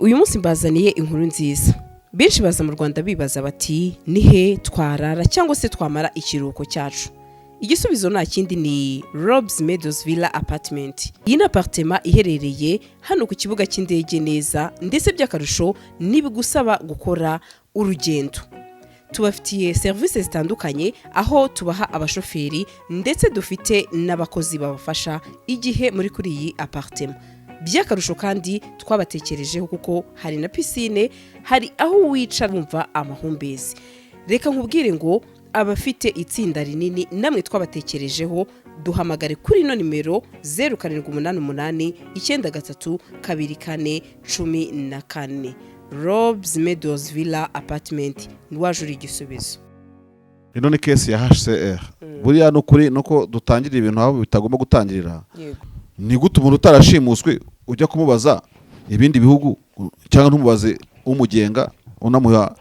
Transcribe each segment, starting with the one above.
Uyu munsi mbazaniye inkuru nziza. Benshi baza mu Rwanda bibaza bati: "Ni he twarara cyangwa se twamara ikiruhuko cyacu?" Igisubizo nta kindi, ni Robs Meadows Villa Apartment. Iyi ni apartment iherereye hano ku kibuga cy'indege neza, ndetse by'akarusho ntibigusaba gukora urugendo. Tubafitiye serivisi zitandukanye, aho tubaha abashoferi, ndetse dufite n'abakozi babafasha igihe muri kuri iyi apartment. By'akarusho kandi twabatekerejeho kuko hari na piscine, hari aho wicara wumva amahumbezi. Reka nkubwire ngo abafite itsinda rinini namwe twabatekerejeho. Duhamagare kuri ino nimero: 0788932414. Robs Meadows Villa Apartment, waje uri igisubizo. Ino ni case ya HCR. Buriya ni ukuri nuko dutangirira ibintu aho bitagomba gutangirira. Ni gute umuntu utarashimuswe ujya kumubaza ibindi bihugu, cyangwa ntumubaze umugenga, unamuha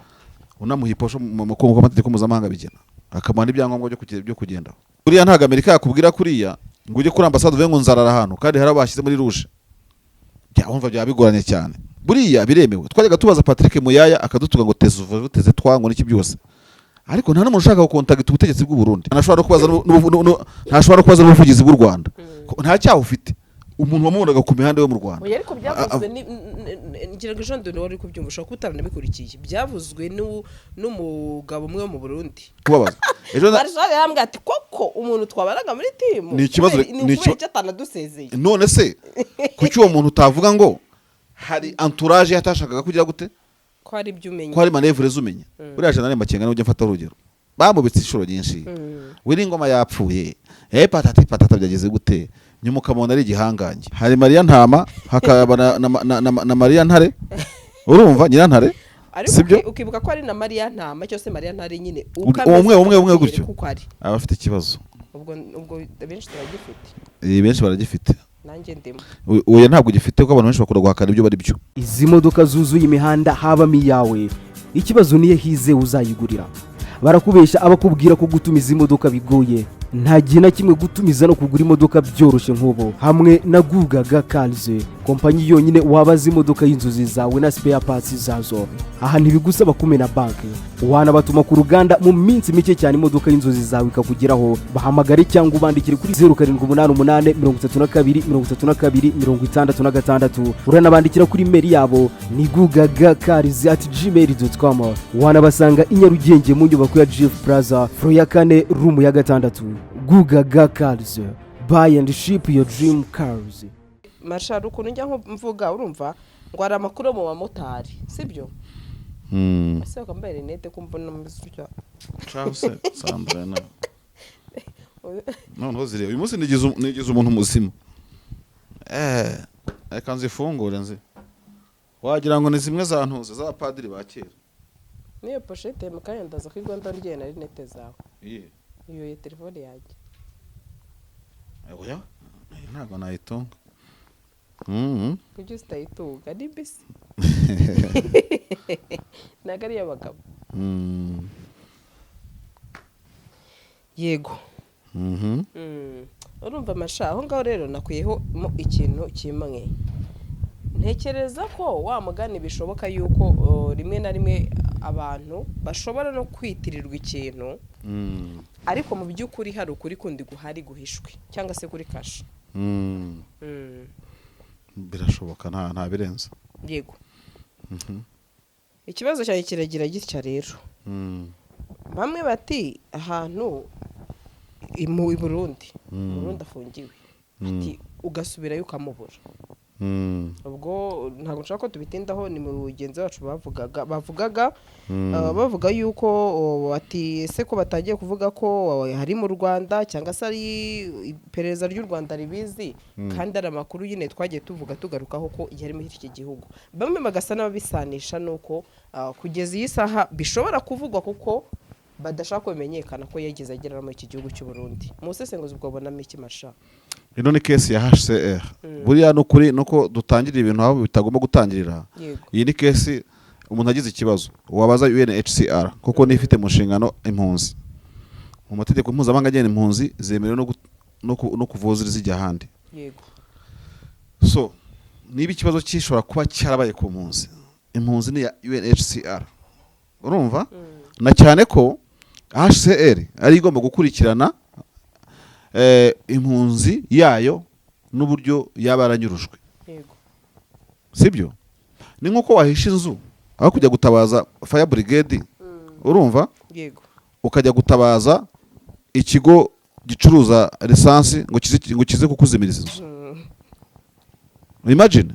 iposho mu makungu amategeko mpuzamahanga bigena, akamuha n'ibyangombwa byo kugendaho? Buriya ntabwo Amerika yakubwira kuriya ngo ujye kuri ambasade uvuge ngo nzarara ahantu kandi hari abo bashyize muri rouge. Byumva byaba bigoranye cyane. Buriya biremewe. Twajyaga tubaza Patrick Muyaya akadutuka ngo teze uvuze teze twango n'iki byose, ariko nta n'umuntu ushaka gukontagita ubutegetsi bw'u Burundi. Ntashobora no kubaza n'ubuvugizi bw'u Rwanda. Nta cyaha ufite, umuntu wamubonaga ku mihanda yo mu Rwanda. Oya, ariko byavuzwe ngira ngo Jean de wari kubyumva, ushobora kuba utaranabikurikiye. Byavuzwe n'umugabo umwe wo mu Burundi. Kubabaza ejo Marshal yarambwiye ati: "Koko umuntu twabanaga muri team, Ni ikibazo- ni ni ukubera icyo atanadusezeye?" None se kuki uwo muntu utavuga ngo hari entourage yatashakaga kugira gute? Ko hari ibyo umenya. Ko hari manœuvre zumenya. Buriya General Makenga niwe ujya mfata urugero, bamubitse inshuro nyinshi. Willy Ngoma yapfuye, patati patata, byageze gute? Nyuma ukamubona ari igihangange. Hari Mariya Ntama, hakaba na Mariya Ntare, urumva Nyirantare. Ariko Sibyo? ukibuka ko ari na Mariya Ntama cyangwa se Mariya Ntare nyine. Umwe, umwe, umwe gutyo. Kuko ari Aba afite ikibazo. Ubwo benshi turagifite. Benshi baragifite. Nanjye ndimo. Oya, ntabwo ugifite, kuko abantu benshi bakunda guhakana ibyo bari byo. Izi modoka zuzuye imihanda habamo iyawe? Ikibazo niyo hize uzayigurira. Barakubeshya abakubwira ko gutumiza imodoka bigoye. Nta gihe na kimwe gutumiza no kugura imodoka byoroshye nk'ubu hamwe na Gugaga Cars, kompanyi yonyine wabaza imodoka y'inzozi zawe na spare parts zazo. Aha ntibigusaba kumena banki, wanabatuma ku ruganda, mu minsi mike cyane imodoka y'inzozi zawe ikakugeraho. Bahamagare cyangwa ubandikire kuri 0788323266. Uranabandikira kuri email yabo ni gugagacars@gmail.com. Wanabasanga i Nyarugenge mu nyubako ya Jifu Plaza, floor ya kane, room ya gatandatu. Gugaga Cars, buy and ship your dream cars. Marshal, ukuntu njya mvuga, urumva ngo hari amakuru yo mu bamotari, sibyo? Ese wakambaye rinete ko mbona meze utya? Charles Sandra na noneho zireba uyu munsi nigize umuntu muzima. Reka nzifungure nzi, wagira ngo ni zimwe za ntuze z'abapadiri ba kera. N'iyo pochette mu kanya ndaza kwigwa ndorye na rinete zawe. Iye? Iyo ya telefone yanjye. Oya, ntabwo nayitunga. Kuki utayitunga? Ni mbese ntabwo ari iy'abagabo. Yego. Urumva amasha aho ngaho rero nakuyeho mo ikintu kimwe. Ntekereza ko wa mugani bishoboka yuko rimwe na rimwe abantu bashobora no kwitirirwa ikintu, ariko mu by'ukuri hari ukuri kundi guhari guhishwe cyangwa se kuri kashe. Birashoboka, nta birenze. Yego, ikibazo cyanjye kiragira gitya rero: bamwe bati ahantu i Burundi, mu Burundi afungiwe, ati ugasubirayo ukamubura. Ubwo ntabwo nshaka ko tubitindaho, ni mugenzi wacu bavugaga bavuga yuko ati ese ko batangiye kuvuga ko hari mu Rwanda cyangwa se ari iperereza ry'u Rwanda ribizi, kandi ari amakuru nyine twagiye tuvuga tugarukaho ko yari muri iki gihugu. Bamwe bagasa n'ababisanisha nuko kugeza iyi saha bishobora kuvugwa kuko badashaka ko bimenyekana ko yageze agera muri iki gihugu cy'u Burundi. Mu busesenguzi bwabonamo iki, Masha? Ino ni case ya HCR. Buriya ni ukuri nuko dutangirira ibintu aho bitagomba gutangirira. Iyi ni case umuntu agize ikibazo wabaza UNHCR, kuko niyo ifite mu nshingano impunzi. Mu mategeko mpuzamahanga agena impunzi, zemerewe no kuvuza zijya ahandi. So Niba ikibazo gishobora kuba cyarabaye ku mpunzi, impunzi ni iya UNHCR, urumva? Na cyane ko HCR ari igomba gukurikirana impunzi yayo n'uburyo yaba yaranyurujwe. Sibyo? Ni nk'uko wahisha inzu, aho kujya gutabaza fire brigade, urumva, Yego. ukajya gutabaza ikigo gicuruza lisansi ngo kize kukuzimiriza inzu. Imagine.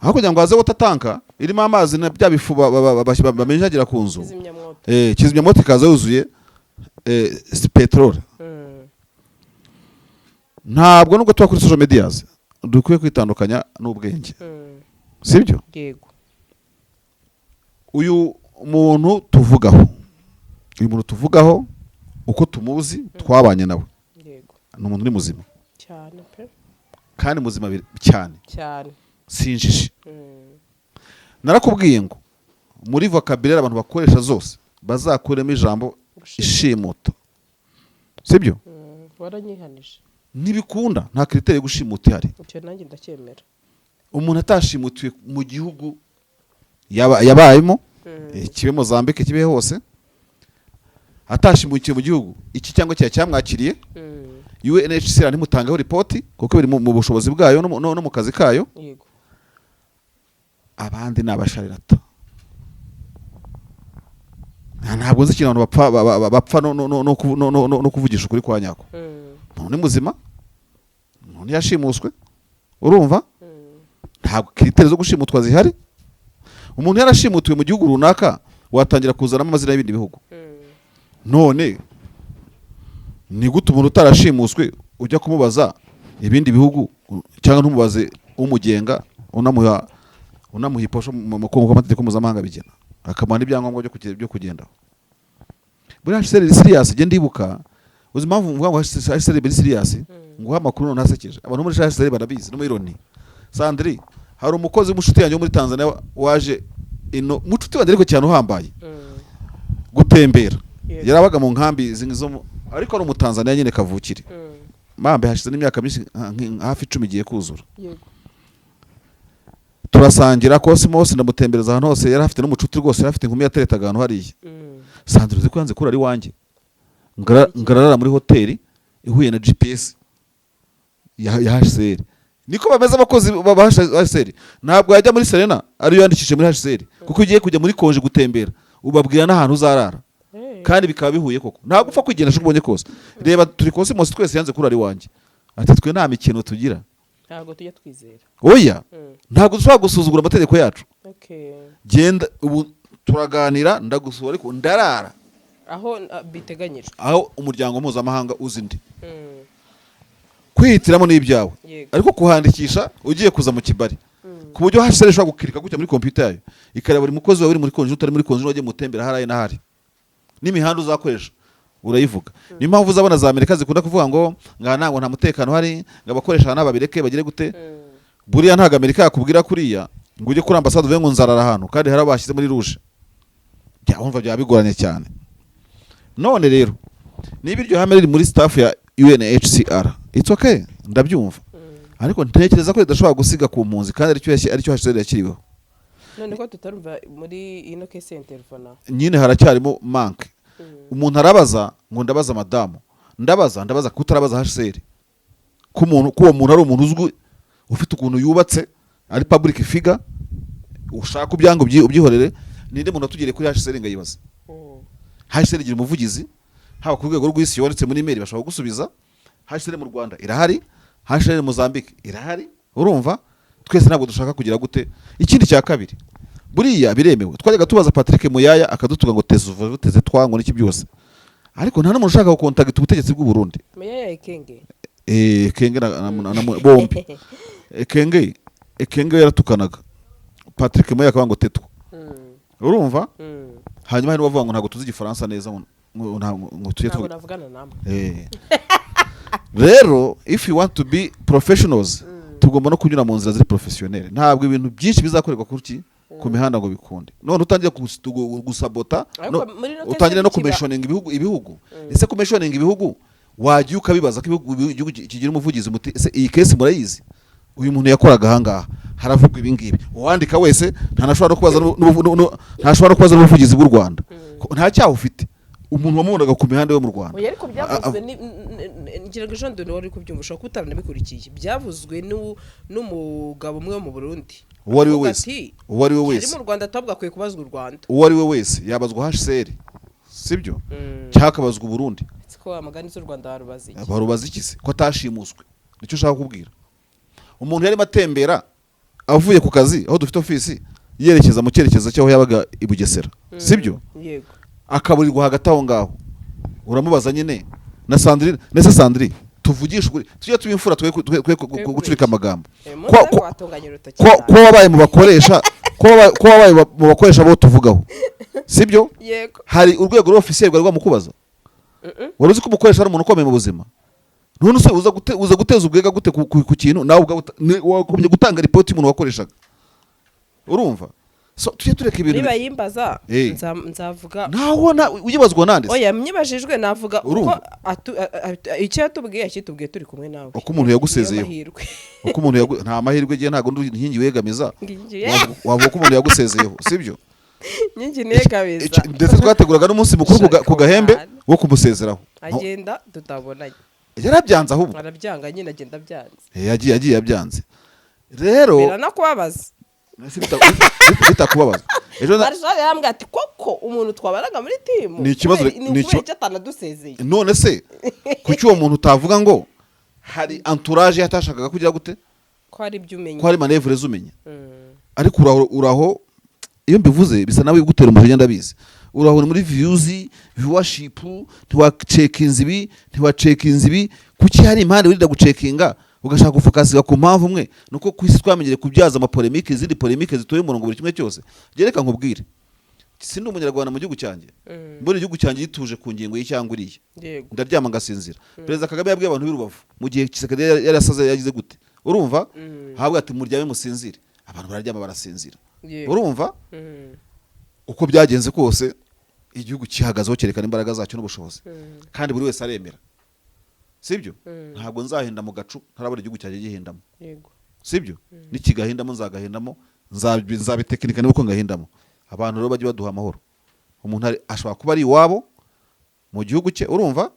Aho kugira ngo haze water tanker irimo amazi na bya bifu bamenjagira ku nzu, Kizimyamwoto. Kizimyamwoto ikaza yuzuye peteroli. Ntabwo, nubwo tuba kuri social medias, dukwiye kwitandukanya n'ubwenge. Sibyo? Yego. Uyu muntu tuvugaho, uko tumuzi, twabanye nawe, ni umuntu uri muzima. Cyane pe. Kandi muzima cyane. Cyane. Si injiji. Narakubwiye ngo muri vocabulaire abantu bakoresha zose bazakuremo ijambo ishimuta, sibyo? Waranyihanije. Ntibikunda, nta critère yo gushimuta ihari. Icyo nanjye ndacyemera. Umuntu atashimutiwe mu gihugu yabayemo, kibe Mozambique, kibe hose, atashimutiwe mu gihugu iki cyangwa kiriya cyamwakiriye, UNHCR ntimutangeho ripoti kuko biri mu bushobozi bwayo no mu kazi kayo. Abandi ni abasharirata. Ntabwo nzi ikintu abantu bapfa bapfa no kuvugisha ukuri kwa nyako. Umuntu ni muzima, umuntu yashimuswe, urumva? Ntabwo critères zo gushimutwa zihari. Umuntu yarashimutiwe mu gihugu runaka, watangira kuzanamo amazina y'ibindi bihugu. None ni gute umuntu utarashimuswe ujya kumubaza ibindi bihugu, cyangwa ntumubaze umugenga, unamuha iposho mu kuko amategeko mpuzamahanga bigena, akamuha n'ibyangombwa byo kugendaho? Buriya HCR iri serious. Njye ndibuka, uzi impamvu mvuga ngo HCR iri serious? Nguha amakuru none asekeje. Abantu muri HCR barabizi, no muri Loni. Sandri, hari umukozi w'umushuti yanjye wo muri Tanzania waje ino, mucuti wanjye ariko cyane uhambaye, gutembera. Yarabaga mu nkambi zo ariko ari umutanzania nyine kavukire. Mambe hashize n'imyaka myinshi, hafi 10 igiye kuzura. Turasangira Cosmos, ndamutembereza ahantu hose. Yari afite n'umucuti rwose, yari afite inkumi yateretaga ahantu hariya. Sandra, uzi ko yanze kurara iwanjye, ngarara muri hoteli ihuye na GPS ya HCR? Niko bameze abakozi ba HCR. Ntabwo yajya muri Serena ariyo yandikishije muri HCR, kuko ugiye kujya muri congé gutembera, ubabwira n'ahantu uzarara. Kandi bikaba bihuye koko. Ntabwo upfa kwigendesha uko ubonye kose. Reba, turi Cosmos twese, yanze kurara iwanjye, ati twe nta mikino tugira. Ntabwo tujya twizera. Oya. Ntabwo dushobora gusuzugura amategeko yacu. Genda, ubu turaganira, ndagusura, ariko ndarara aho biteganyijwe, aho umuryango mpuzamahanga uzi ndi. Kwihitiramo ni ibyawe, ariko kuhandikisha ugiye kuza mu kibari, ku buryo HCR ishobora gukirika gutya muri kompiyuta yayo, ikareba buri mukozi wawe uri muri congé, utari muri congé, wagiye mutembera haraye n'ahari, n'imihanda uzakoresha urayivuga. Niyo mpamvu uzabona za Amerika zikunda kuvuga ngo ngaha ntabwo nta mutekano uhari, ngo abakoresha aha babireke bagire gute. Buriya ntabwo Amerika yakubwira kuriya ngo ujye kuri ambasade uvuge ngo nzarara ahantu kandi hari abo bashyize muri rouge. Byumva byaba bigoranye cyane. None rero niba iryo hame riri muri staff ya UNHCR, it's okay, ndabyumva, ariko ntekereza ko ridashobora gusiga ku mpunzi kandi aricyo HCR yakiriweho. None ko tutarumva muri ino case intervenant? Nyine haracyarimo manque. Umuntu arabaza ngo ndabaza madamu, ndabaza kutarabaza HCR ko umuntu, ko uwo muntu ari umuntu uzwi, ufite ukuntu yubatse, ari public figure. Ushaka ubyango ubyihorere. Ninde muntu watugiriye kuri HCR ngo ayibaze? HCR igira umuvugizi haba ku rwego rw'isi, wanditse muri email bashobora kugusubiza. HCR mu Rwanda irahari, HCR Mozambique irahari. Urumva, twese ntabwo dushaka kugira gute. Ikindi cya kabiri, buriya biremewe. Twajyaga tubaza Patrick Muyaya akadutuka ngo teze uvuze teze twango n'iki byose, ariko nta n'umuntu ushaka gukontagita ubutegetsi bw'u Burundi. Muyaya Ekenge? Kenge na bombi. Ekenge yaratukanaga, Patrick Muyaya akavuga ngo tetwa. Urumva? Hanyuma hari n'ubavuga ngo ntabwo tuzi igifaransa neza, ngo ntabwo ngo tujye Ntabwo tuvuga. navugana namwe. Rero if you want to be professionals, tugomba no kunyura mu nzira ziri professionnel. Ntabwo ibintu byinshi bizakorerwa ku mihanda ngo bikunde. None utangiye gusabota Ariko muri ino case utangire no ntikiba. kumentioninga ibihugu. Ese kumentioninga ibihugu wagiye ukabibaza ko ibihugu, igihugu kigira umuvugizi, muti ese iyi case murayizi? Uyu muntu yakoraga ahangaha, haravugwa ibi ngibi. Uwandika wese ntanashobora no kubaza ntashobora no kubaza n'ubuvugizi bw'u Rwanda. Ko nta cyaha ufite, umuntu wamubonaga ku mihanda yo mu Rwanda. Oya, ariko byavuzwe ngira ngo Jean de wari kubyumva, ushobora kuba utaranabikurikiye. Byavuzwe n'umugabo umwe wo mu Burundi. Uwo ari we Avuga wese, ati, uwo ari we ari wese, mu Rwanda, atabwo akwiye kubazwa u Rwanda. Uwo ari we wese yabazwa HCR, sibyo? Cyangwa akabazwa u Burundi. Siko amagani z'u Rwanda barubaza iki? Barubaza iki se ko atashimuswe? Nicyo ushaka kubwira. Umuntu yarimo atembera avuye ku kazi aho dufite ofisi, yerekeza mu cyerekezo cy'aho yabaga i Bugesera, sibyo? Yego. Akaburirwa hagati aho ngaho, uramubaza nyine na Sandrine. Nese Sandrine, tuvugishe ukuri, tujye tuba imfura, twe gucurika amagambo. Watunganya urutoki. Ko wabaye mu bakoresha, ko wabaye mu bakoresha bo tuvugaho, sibyo? Yego. Hari urwego rw'ofisiye rwari rwamukubaza? Wari uzi ko umukoresha ari umuntu ukomeye mu buzima? None se uza guteza ubwega gute ku kintu nawe ubwawe wagombye gutanga ripoti y'umuntu wakoreshaga? Urumva? So tujye tureka ibintu Niba yimbaza, nzavuga. Nawe uyibazwa nande se? Oya, myibajijwe navuga uko Urumva? icyo yatubwiye, yakitubwiye turi kumwe nawe. Uko umuntu yagusezeyeho. Niyo mahirwe. Uko umuntu nta mahirwe igihe, ntabwo ndi inkingi wegamiza. Ngingi. Wavuga ko umuntu yagusezeyeho, sibyo? Nyingi negamiza. Ndetse twateguraga n'umunsi mukuru ku Gahembe wo kumusezeraho. Agenda tutabonanye. Yarabyanze ahubwo. Arabyanga nyine, agenda abyanze. Yagiye abyanze rero. Biranakubabaza. Ese bitakubabaza ejo Marshal yarambwira ati: "Koko umuntu twabanaga muri team, Ni ikibazo, ni ukubera icyo atanadusezeye?" None se kuki uwo muntu utavuga ngo hari entourage yatashakaga kugira gute? Ko hari ibyo umenya. Ko hari manœuvre zumenya. Ariko uraho iyo mbivuze bisa nawe gutera umujinya, ndabizi. Uraho uri muri views, viewership, ntiwacekinze ibi, ntiwacekinze ibi. Kuki hari impande wirinda gucekinga, ugashaka gufokasiga ku mpamvu umwe? Nuko ku isi twamenyereye kubyaza amapolémique, izindi polémique zituye umurongo buri kimwe cyose. Reka nkubwire, sindi umunyarwanda mu gihugu cyanjye? Mbona igihugu cyanjye gituje ku ngingo y'icyangwa iriya, ndaryama ngasinzira. Perezida Kagame yabwiye abantu b'i Rubavu mu gihe Tshisekedi yari asaze, yagize gute, urumva? Habwa ati: "Muryame musinzire." Abantu bararyama barasinzira. Urumva? Uko byagenze kose, igihugu gihagazeho, cyerekana imbaraga zacyo n'ubushobozi, kandi buri wese aremera, sibyo? Ntabwo nzahinda mu gacu ntarabona igihugu cyanjye gihindamo. Sibyo? Nikigahindamo nzagahindamo, nzabitekinika niba uko ngahindamo. Abantu rero bajye baduha amahoro. Umuntu ashobora kuba ari iwabo mu gihugu cye, urumva?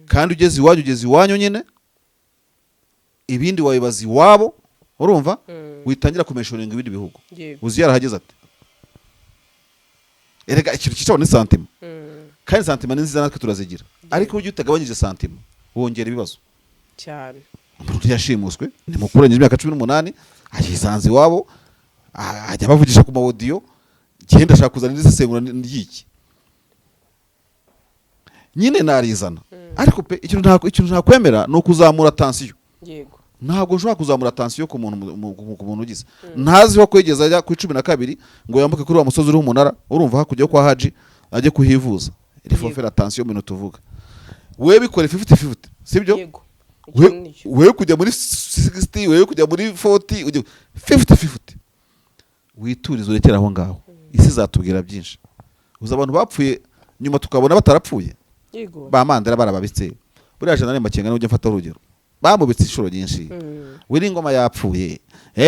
Kandi ugeze iwanyu, ugeze iwanyu nyine, ibindi wabibaza iwabo, urumva? Witangira kumeshoringa ibindi bihugu. Uzi yarahageze ati: "Erega ikintu cyicaho ni sentiment." Kandi sentiment ni nziza, natwe turazigira, ariko iyo utagabanyije sentiment wongera ibibazo. Cyane. Umuntu yashimuswe ni mukuru, arengeje imyaka 18, ayisanze iwabo, ajya bavugisha ku ma audio. Genda ashaka kuzana indi sesengura ry'iki nyine narizana. Ariko pe, ikintu ntakwemera ni ukuzamura tension. Ntabwo nshobora kuzamura tension ku muntu ku muntu ugize ntaziho ko yigeze ajya ku 12 ngo yambuke kuri wa musozi uriho umunara, urumva, hakurya yo kwa Haji, ajye kuhivuza. Il faut faire attention mu bintu tuvuga. We bikore 50-50, sibyo? Yego. We, Icyo ni cyo. we kujya muri 60, wewe kujya muri 40, ujya 50-50, witurize, urekere aho ngaho. Isi izatubwira byinshi. Uzi abantu bapfuye nyuma tukabona batarapfuye? Ba Mandela barababitse. Buriya General Makenga niwe ujya mfata urugero, bamubitse inshuro nyinshi. Willy Ngoma yapfuye,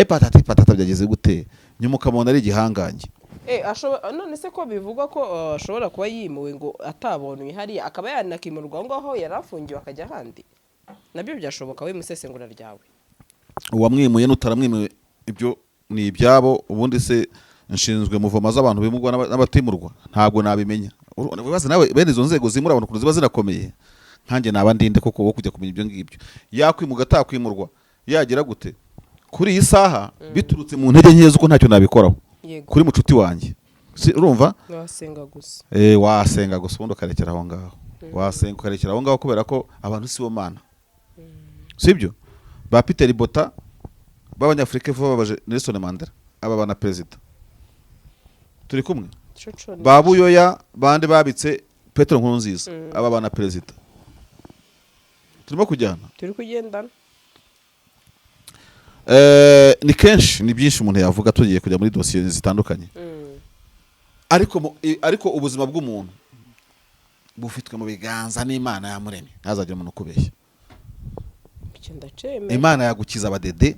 patati patata, byageze gute, nyuma ukamubona ari igihangange. None se ko bivugwa ko ashobora kuba yimuwe ngo atabonwe hariya, akaba yanakimurwa aho ngaho yari afungiwe akajya ahandi, nabyo byashoboka we mu isesengura ryawe? Uwamwimuye n'utaramwimuye, ibyo ni ibyabo. Ubundi se nshinzwe muvoma z'abantu bimurwa n'abatimurwa? Ntabwo nabimenya. Wibaze nawe bene izo nzego zimura abantu ukuntu ziba zinakomeye. Nkanjye naba ndinde koko wo kujya kumenya ibyo ngibyo, yakwimuga, atakwimurwa, yagira gute? Kuri iyi saha biturutse mu ntege nke z'uko ntacyo nabikoraho kuri mucuti wanjye. Urumva? Wasenga gusa. Wasenga gusa, ubundi ukarekera aho ngaho. Wasenga ukarekera aho ngaho, kubera ko abantu si bo mana, sibyo? Ba Peter Bota b'abanyafurika vuba babaje Nelson Mandela, aba bana perezida turi kumwe. Coco Ba Buyoya bande babitse Petero Nkurunziza, aba bana perezida turimo kujyana. Turi kugendana. Ni kenshi, ni byinshi umuntu yavuga tugiye kujya muri dosiye zitandukanye. Ariko ubuzima bw'umuntu bufitwe mu biganza n'Imana yamuremye. Ntazagire umuntu ukubeshya. Icyo ndacemera. Imana yagukiza abadede.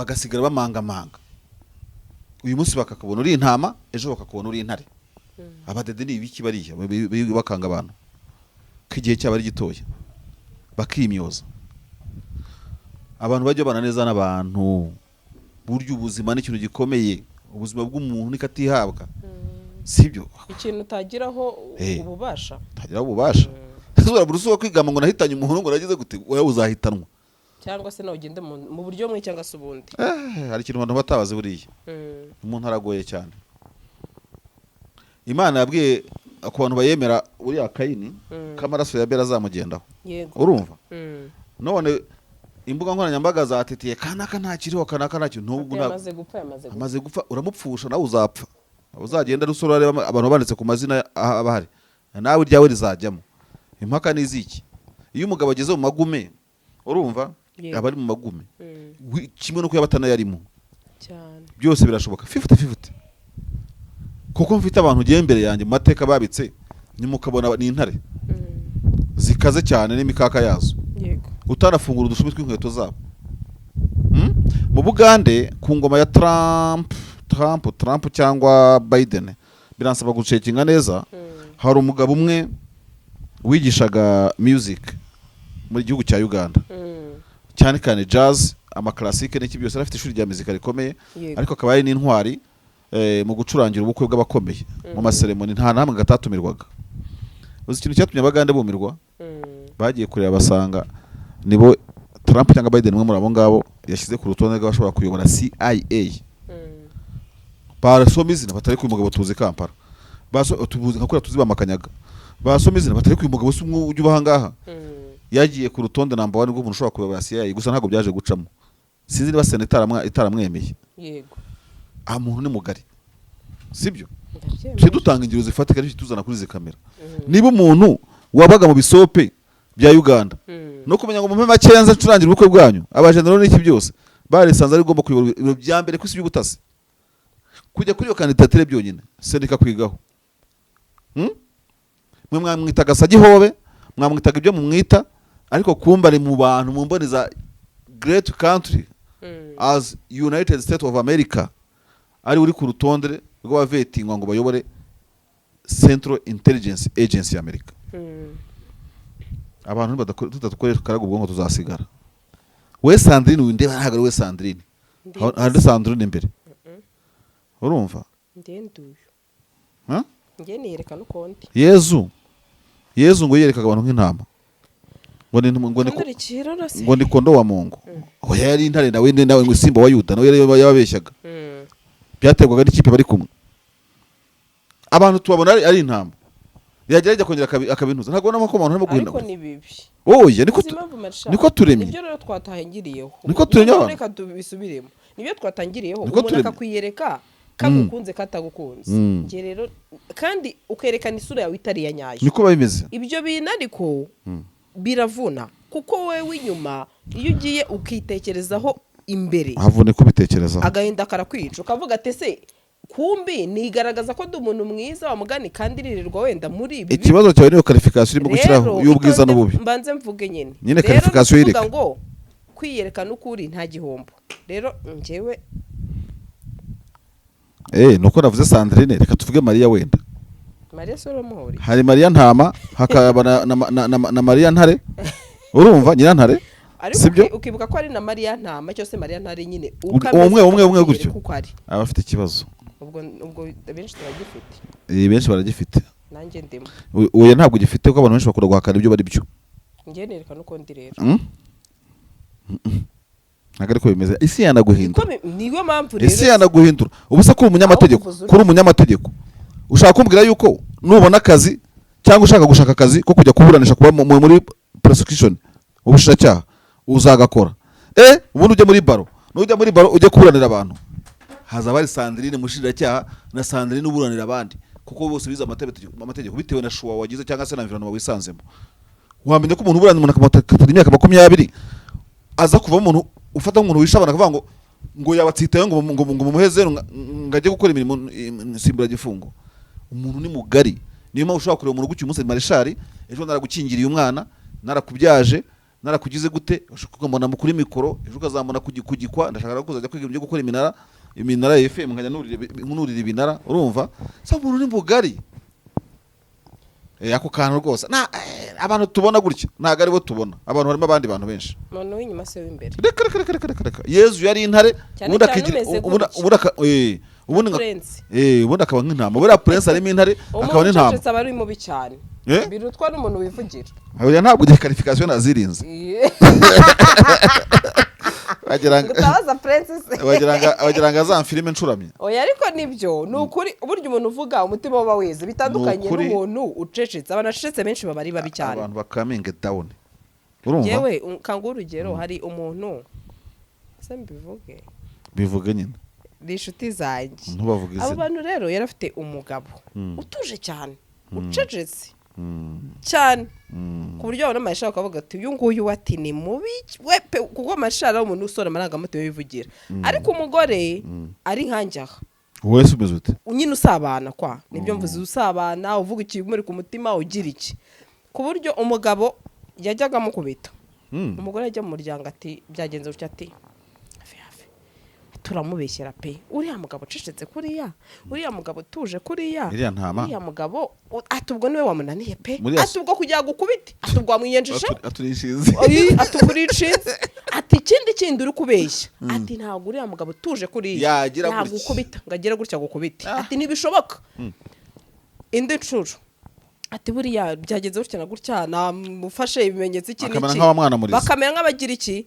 Bagasigara bamangamanga. Uyu munsi bakakubona uri intama, ejo bakakubona uri intare. Abadede ni ibiki bariya bakanga abantu ko igihe cyabo ari gitoya, bakimyoza. Abantu bajya babana neza n'abantu. Burya ubuzima ni ikintu gikomeye, ubuzima bw'umuntu niko atihabwa, sibyo? Ikintu utagiraho ububasha. Utagira ububasha. Urabura usuka kwigamba ngo nahitanye umuntu, ngo nagize gute, wowe uzahitanwa. Cyangwa se nawe ugende mu buryo bumwe cyangwa se ubundi. Hari ikintu abantu batabazi buriya. Umuntu aragoye cyane. Imana yabwiye ku bantu bayemera uriya Kayini ko amaraso ya Abeli azamugendaho. Urumva? None imbuga nkoranyambaga zatitiye kanaka ntakiriho, kanaka ntakiriho, nubwo Yamaze gupfa, yamaze gupfa. Amaze gupfa, uramupfusha nawe uzapfa. Uzagenda rusoro areba abantu banditse ku mazina aba ahari, nawe iryawe rizajyamo. Impaka ni iziki? Iyo umugabo ageze mu magume, urumva, aba ari mu magume. Kimwe nuko yaba atanayarimo. Byose birashoboka, 50-50, kuko mfite abantu ugiye imbere yanjye mu mateka babitse, nimukabona ni intare zikaze cyane n'imikaka yazo, utanafungura udushumi tw'inkweto zabo. Mu Bugande ku ngoma ya Trump cyangwa Biden, biransaba gucekinga neza. Hari umugabo umwe wigishaga music muri gihugu cya Uganda, cyane cyane jazz, ama classique n'iki byose. Yari afite ishuri rya muzika rikomeye, ariko akaba ari n'intwari mu gucurangira ubukwe bw'abakomeye mu maseremoni, nta namwe gatatumirwaga. Uzi ikintu cyatumye Abagande bumirwa? Bagiye kureba basanga nibo Trump cyangwa Biden, umwe muri abo ngabo, yashyize ku rutonde rw'abashobora kuyobora CIA. Barasoma izina batari ku mugabo tuzi Kampala, tubuzi nka kuriya tuzi bamakanyaga. Basoma izina batari ku mugabo si umwe ujya uba ahangaha. Yagiye ku rutonde number one rw'umuntu ushobora kuyobora CIA, gusa ntabwo byaje gucamo. Sinzi niba sena itaramwemeye. Aha muntu ni mugari, sibyo? Ndabyemera. Tujye dutanga ingero zifatika n'icyo tuzana kuri izi kamera. Niba umuntu wabaga mu bisope bya Uganda no kumenya ngo mumpe makeya nze ncurangira ubukwe bwanyu, abajenero n'iki byose barisanze ari ugomba kuyobora ibiro bya mbere ku isi by'ubutasi, kujya kuri iyo candidature byonyine sendika kwigaho. Mwe mwamwitaga Sagihobe, mwamwitaga ibyo mumwita, ariko kumba ari mu bantu mu mboni za great country as United States of America, ari uri ku rutonde rw'abavetingwa ngo bayobore Central Intelligence Agency ya Amerika. Abantu tudakoresha karaga ubwonko tuzasigara. We Sandrine windeba ntabwo ari we Sandrine. Hari Sandrine imbere, urumva? Ndenduye. Huh? Njye niyerekana uko ndi. Yezu ngo yerekaga abantu nk'intama, ngo ni Nkurikira urase. ngo ni kondo wa Mungu. Oya, yari intare nawe ngo simba wa Yuda nawe yari yababeshyaga. Byaterwaga n'ikipe bari kumwe. Abantu tubabona ari intama, yagerageza kongera akabintuza. Ntabwo ubona ko abantu barimo Ariko guhindagura? ni bibi. Oya, niko Uzi impamvu, Marshal? Niko turemye. Nibyo rero twatangiriyeho. Niko turemye Noneho abantu. reka tubisubiremo, nibyo twatangiriyeho. Niko Umuntu turemye. akakwiyereka kagukunze katagukunze. Njye rero kandi ukerekana isura yawe itari iya nyayo. Niko biba bimeze. Ibyo bintu ariko biravuna, kuko wowe inyuma iyo ugiye ukitekerezaho imbere, Havune kubitekerezaho. agahinda karakwica, ukavuga ati: "Ese kumbi nigaragaza ko ndi umuntu mwiza wa mugani, kandi ririrwa wenda muri ibi?" Ikibazo cyawe niyo qualification urimo gushyiraho Rero, y'ubwiza itonde, n'ububi. Mbanze mvuge nyine. Nyine Rero qualification ni ukuvuga yireka. ngo kwiyerekana uko uri nta gihombo. Rero njyewe Nuko navuze Sandrine, reka tuvuge Mariya wenda. Mariya Solomuhori. Hari Mariya ntama, hakaba na Mariya ntare, urumva, nyirantare. Ariko Sibyo? ukibuka ko ari na Mariya ntama cyangwa se Mariya ntare nyine. Umwe, umwe, umwe gutyo. Kuko ari Aba afite ikibazo. Ubwo benshi turagifite. Benshi baragifite. Nanjye ndimo. Oya, ntabwo ugifite, kuko abantu benshi bakunda guhakana ibyo bari byo. Njye nerekana uko ndi rero. Ntabwo ariko bimeze. Isi yanaguhindura. Niyo mpamvu rero Isi yanaguhindura. Ubu se kuri umunyamategeko, Aho kuvuza kuri umunyamategeko, ushaka kumbwira yuko nubona akazi cyangwa ushaka gushaka akazi ko kujya kuburanisha, kuba muri prosecution, ubushinjacyaha, uzagakora ubundi ujye muri baro, nujya muri baro ujye kuburanira abantu, hazaba hari Sandrine mushinjacyaha na Sandrine uburanira abandi, kuko bose bize amategeko. Bitewe na choix wagize cyangwa se na environment wisanzemo, wamenya ko umuntu uburanira umuntu akamukatira imyaka 20, aza kuvamo umuntu ufata nk'umuntu wishe abantu, akavuga ngo yabatsitayeho, ngo mumuhe zeru, ngo ajye gukora imirimo nsimburagifungo. Umuntu ni mugari. Niyo mpamvu ushobora kureba umuntu gutya umunsi marishari, ejo naragukingiriye umwana, narakubyaje. Narakugize gute? Ushobora ukambona kuri mikoro, ejo ukazambona kugikwa. Ndashaka no kuzajya kwiga ibyo gukora iminara ya FM, nkajya nurira ibinara. Urumva so umuntu ni mugari. Ako kantu rwose na abantu tubona gutya ntabwo aribo tubona. Abantu harimo abandi bantu benshi. Umuntu w'inyuma se w'imbere? Reka, reka, reka, reka, reka, reka. Yezu yari intare. Cyane Ubundi cyane akigira umeze ubundi gutya. ubundi ubundi Prince. Ubundi akaba nk'intama. Buriya prince harimo intare akaba Umuntu n'intama. ucecetse aba ari mubi cyane. Eh? Birutwa n'umuntu wivugira. Oya, ntabwo ugiye qualification nazirinze. Wagira ngo Utabaza prince se. Wagira ngo azamfilime ncuramye. Oya, ariko nibyo, ni ukuri. Burya umuntu uvuga umutima uba weze, bitandukanye Ni ukuri. n'umuntu ucecetse. Abantu bacecetse benshi baba ari babi cyane. Abantu bakaminga down, urumva? Yewe, kanguhe urugero. Hari umuntu, se mbivuge? Bivuge nyine. Ni inshuti zanjye. Ntubavuge Abo izina. bantu rero, yari afite umugabo utuje cyane, ucecetse cyane, ku buryo wabona amasha ukavuga ati: "Uyu nguyu," ati, "ni mubi we pe," kuko amasha ari umuntu usora amarangamutima yivugira, ariko umugore ari nkanjye aha. Wowe se umeze ute? Nyine usabana kwa nibyo mvuze, usabana, uvuga ikimuri ku mutima, ugira iki, ku buryo umugabo yajyaga amukubita. Umugore ajya mu muryango ati: "Byagenze gutya," ati: "Hafi hafi, turamubeshyera pe. Uriya mugabo ucecetse kuriya, uriya mugabo utuje kuriya, Iriya ntama. uriya mugabo," ati, "ubwo niwe wamunaniye pe." Muri Ati: "Ubwo kugira ngo ukubite," ati, "ubwo wamwiyenjeje." Aturishize. Oyi, ati: "Ubwo uricinze," ati: "Ikindi kindi uri kubeshya," ati: "Ntabwo uriya mugabo utuje kuriya Yagira gutya. yagukubita ngo agere gutya agukubite," ati: "Ntibishoboka." Indi nshuro ati: "Buriya byagenze gutya na gutya, namufashe ibimenyetso iki Akamera n'iki." nk'abamwanamuriza. Bakamera nk'abagira iki?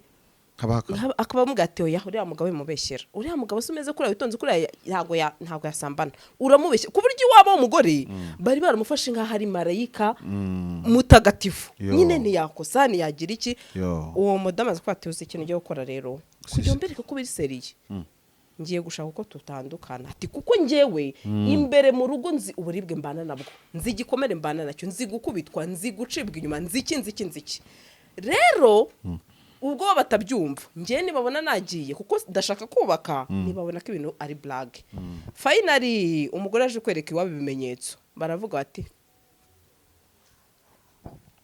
Kabaka. Akaba amubwira ati: "Oya, uriya mugabo wimubeshyera. Uriya mugabo se umeze kuriya, witonze kuriya, ntabwo yasambana, uramubeshya." Ku buryo iwabo w'umugore bari baramufashe nk'aho ari marayika mutagatifu. Yo. Nyine ntiyakosa, ntiyagira iki. Yo. Uwo mudamu azi ko ati: "Uzi ikintu ugiye gukora rero kugira ngo mbereke ko biri sérieux, ngiye gushaka uko tutandukana," ati: "Kuko njyewe imbere mu rugo nzi uburibwe mbana nabwo, nzi igikomere mbana nacyo, nzi gukubitwa, nzi gucibwa inyuma, nzi iki, nzi iki, nzi iki. Rero ubwo bo batabyumva, njyewe nibabona nagiye, kuko ndashaka kubaka, nibabona ko ibintu ari blague." Finally umugore aje kwereka iwabo ibimenyetso, baravuga bati: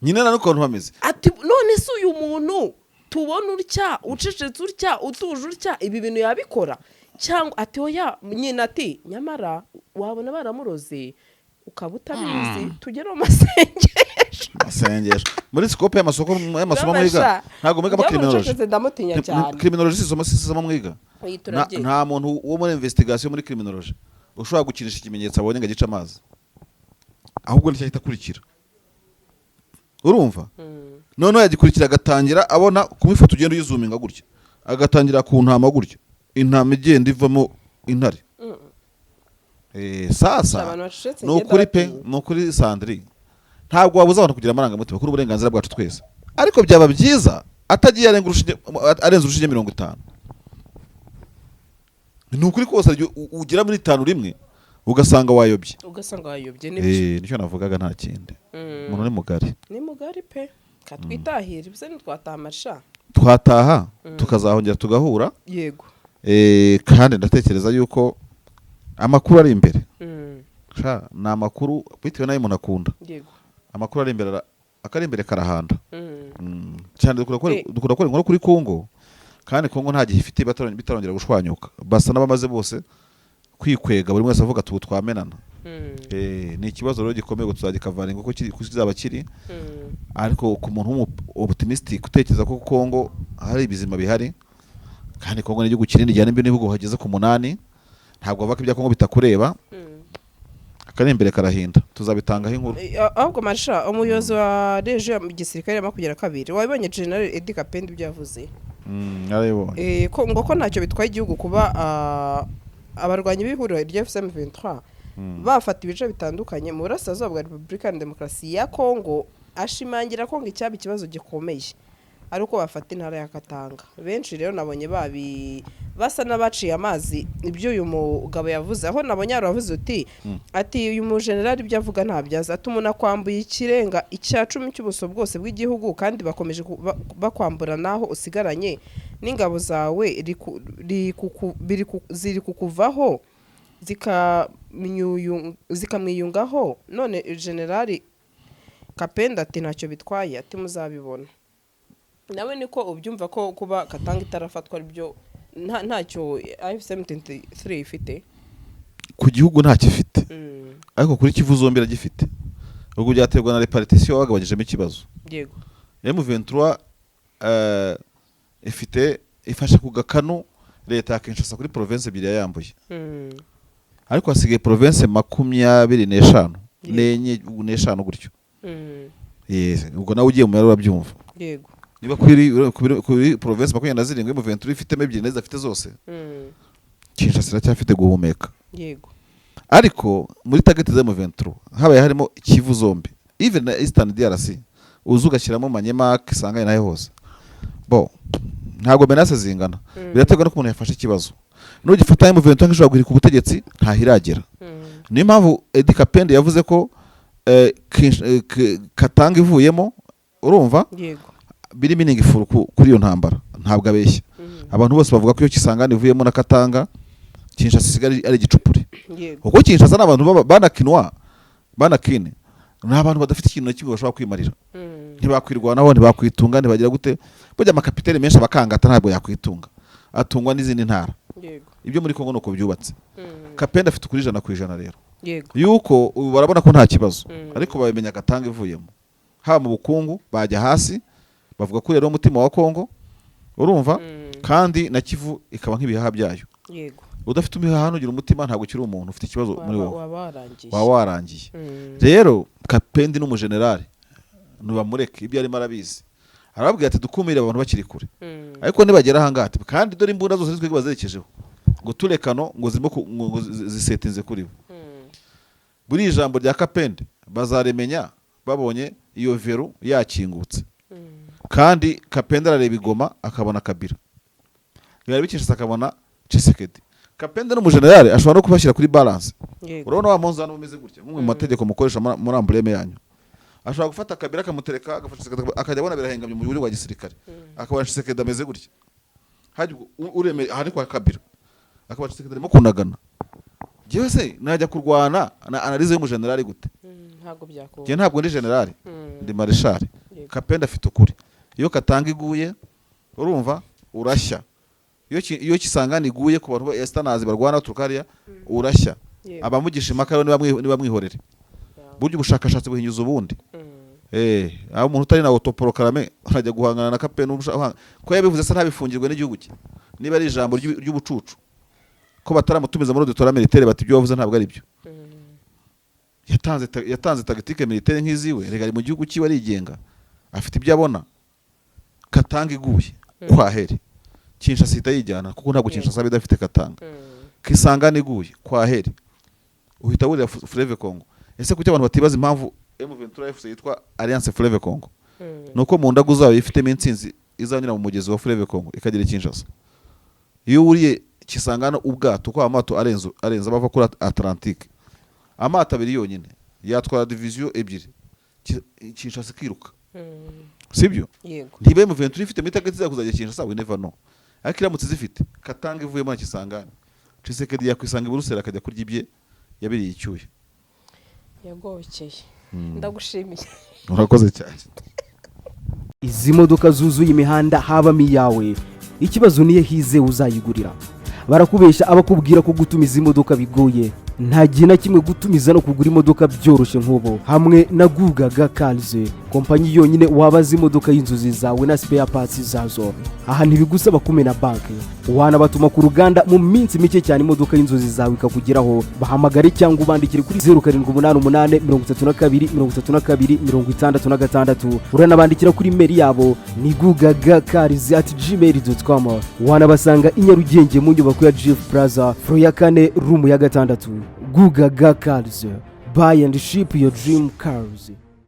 Nyine na n'ukuntu bameze. Ati: "None se uyu muntu tubona utya, ucecetse utya, utuje utya, ibi bintu yabikora cyangwa?" Ati: "Oya." Nyina ati: "Nyamara wabona baramuroze ukaba utabizi, tugere mu masengesho." Amasengesho muri scope y'amasoko y'amasomo mwiga, ntabwo mwiga criminology? Ucecetse ndamutinya cyane. Criminology si isomo mwiga? Iyi turabyiga. Nta muntu wo muri investigation, muri criminology, ushobora gukinisha ikimenyetso abonye ngo agice amazi, ahubwo nicyo ahita akurikira, urumva? Noneho yagikurikira, agatangira abona ku ifoto ugenda uyizuminga gutya, agatangira ku ntama gutya, intama igenda ivamo intare. Sasa Abantu bacecetse ni ngenda ukuri pe. batinya. Ni ukuri Sandri, ntabwo wabuza abantu kugira amarangamutima kuri uburenganzira bwacu twese, ariko byaba byiza atagiye arenga urushinge, arenze urushinge 50. Ni ukuri kose, hari igihe ugera muri itanu rimwe ugasanga wayobye. Ugasanga wayobye, nibyo. Nicyo navugaga, nta kindi. Umuntu ni mugari. Ni mugari pe. Katwitahira ibise, ntitwataha amasha. Twataha, tukazahongera tugahura. Yego. Kandi ndatekereza yuko amakuru ari imbere. Sha, ni amakuru bitewe n'ayo umuntu akunda. Amakuru ari imbere akari imbere karahanda. Cyane dukunda gukora inkuru kuri Kongo, kandi Kongo nta gihe ifite bitarongera gushwanyuka, basa n'abamaze bose kwikwega, buri wese avuga ati: "Ubu twamenana." Ni ikibazo rero gikomeye ngo tuzagikavaringa uko kiri, uko kizaba kiri. Ariko ku muntu w'umu optimistic utekereza ko Kongo hari ibizima bihari, kandi Kongo ni igihugu kinini gihana imbibi n'ibihugu hageze ku 8, ntabwo bavuga ko ibya Kongo bitakureba. Akari imbere karahinda, tuzabitangaho inkuru. Ahubwo marisha, umuyobozi wa région ya gisirikare ya 22, wabibonye, General Eddy Kapend, ibyo yavuze? Narabibonye. Ko ngo ko ntacyo bitwaye igihugu kuba abarwanyi b'ihuriro rya AFC M23 bafata ibice bitandukanye mu burasirazuba bwa Repubulika ya Demokarasi ya Kongo, ashimangira ko ngo icyaba ikibazo gikomeye ari uko bafata intara ya Katanga. Benshi rero nabonye babi basa n'abaciye amazi ibyo uyu mugabo yavuze, aho nabonye hari uwavuze uti, ati: "Uyu mujenerali ibyo avuga ntabyaza," ati: "Umuntu akwambuye ikirenga icya cumi cy'ubuso bwose bw'igihugu, kandi bakomeje bakwambura n'aho usigaranye n'ingabo zawe ziri kukuvaho zikamwiyungaho." None generali Kapenda ati: "Ntacyo bitwaye," ati: "Muzabibona." Nawe niko ubyumva ko kuba Katanga itarafatwa aribyo ntacyo AFC M23 ifite? Ku gihugu ntacyo ifite, ariko kuri Kivu zombi iragifite. Ubwo byaterwa na répartition bagabanyijemo ikibazo. M23 ifite, ifashe ku gakanu leta ya Kinshasa kuri province ebyiri yayambuye, ariko hasigaye province 25 n'enye, n'eshanu gutyo. Yes, ubwo nawe ugiye mu mibare urabyumva. Niba kuri province 27 M23 ifitemo ebyiri, nazo zidafite zose, Kinshasa iracyafite guhumeka. Ariko muri target za M23 habaye harimo Kivu zombi, even na Eastern DRC, uza ugashyiramo Manyema, Kisangani nayo hose, bo ntabwo menace zingana. Biraterwa n'uko umuntu yafashe ikibazo. Nugifata M23 nk'ishobora guhirika ubutegetsi, ntahiragera. Niyo mpamvu Eddy Kapende yavuze ko Katanga ivuyemo, urumva, biri meaningful kuri iyo ntambara. Ntabwo abeshya. Abantu bose bavuga ko iyo Kisangani ivuyemo na Katanga, Kinshasa isigara ari igicupuri, kuko Kinshasa ni abantu banakinwa banakine, ni abantu badafite ikintu na kimwe bashobora kwimarira. Ntibakwirwanaho, ntibakwitunga, ntibagira gute. Burya amakapitali menshi abakangata ntabwo yakwitunga, atungwa n'izindi ntara. Ibyo muri Kongo nuko byubatse. Kapenda afite ukuri 100% rero, yuko ubu barabona ko nta kibazo, ariko babimenya Katanga ivuyemo, haba mu bukungu bajya hasi. Bavuga ko rero umutima wa Kongo, urumva, kandi na Kivu ikaba nk'ibihaha byayo. Udafite imihaha ntugira umutima, ntabwo ukiri umuntu, ufite ikibazo muri wowe. Waba warangiye. Waba warangiye. Rero Kapendi n'umujenerali, ntibamureke, ibyo arimo arabizi. Arababwira ati: "Dukumire abantu bakiri kure." Ariko nibagera ahangaha ati: "Kandi dore imbunda zose twebwe bazerekejeho ngo turekano ngo zirimo ngo zisetinze kuri bo." Buri ijambo rya Kapende bazaremenya babonye iyo verrou yakingutse. Kandi Kapende arareba igoma akabona Kabila, yareba Kinshasa akabona Tshisekedi. Kapende n'umujenerali, ashobora no kubashyira kuri balance. Urabona wa munzani umeze gutya, nk'umwe mu mategeko mukoresha muri emblème yanyu, ashobora gufata Kabila akamutereka, agafata Tshisekedi, akajya abona birahengamye mu buryo bwa gisirikare, akabona Tshisekedi ameze gutya. Hajya ubwo ureme aha ni kwa Kabila, akabona Tshisekedi arimo kunagana. Njyewe se najya kurwana na analyse y'umujenerali gute? Ntabwo byakunda. Njye ntabwo ndi generali, ndi mareshali. Kapenda afite ukuri. Iyo Katanga iguye, urumva, urashya. Iyo Kisangani iguye, ku bantu ba Estanazi barwana baturuka hariya, urashya. Abamugisha impaka rero nibamwihorere. Burya ubushakashatsi buhinyuza ubundi. Aho umuntu utari na autoproclamé arajya guhangana na Kapenda ko yabivuze se ntabifungirwe n'igihugu cye, niba ari ijambo ry'ubucucu, ko bataramutumiza muri auditorat militaire bati: "Ibyo wavuze ntabwo ari byo"? Yatanze tactique militaire nk'iziwe. Rega ari mu gihugu cyiwe, arigenga, afite ibyo abona. Katanga iguye, kwaheri, Kinshasa ihita yijyana, kuko ntabwo Kinshasa idafite Katanga. Kisangani iguye, kwaheri, uhita wurira Fleuve Congo. Ese kuki abantu batibaza impamvu M23 FC yitwa Alliance Fleuve Congo? Nuko mu ndagu zayo ifitemo intsinzi izanyura mu mugezi wa Fleuve Congo ikagera i Kinshasa. Iyo wuriye Kisangani ubwato, ko amato arenze abava kuri Atlantique, amato abiri yonyine yatwara division ebyiri, Kinshasa ikiruka, sibyo? Yego. Ntiba M23 ifite muri target zayo kuzajya Kinshasa, we never know. Ariko iramutse zifite, Katanga ivuyemo na Kisangani, Tshisekedi yakwisanga i Buruseli, akajya kurya ibye yabiriye icyuya. Yagobokeye. Ndagushimiye. Urakoze cyane. Izi modoka zuzuye imihanda habamo iyawe? Ikibazo niyo hize uzayigurira. Barakubeshya abakubwira ko gutumiza imodoka bigoye. Nta gihe na kimwe gutumiza no kugura imodoka byoroshye nk'ubu hamwe na Gugaga Cars, kompanyi yonyine wabaza imodoka y'inzozi zawe na spare parts zazo. Aha ntibigusaba kumena banki, wanabatuma ku ruganda, mu minsi mike cyane imodoka y'inzozi zawe ikakugeraho. Bahamagare cyangwa ubandikire kuri 0788 32 32 66. Uranabandikira kuri email yabo ni gugagacars@gmail.com. Wanabasanga i Nyarugenge mu nyubako ya Jifu Plaza, floor ya kane, room ya gatandatu. Gugaga Cars, buy and ship your dream cars.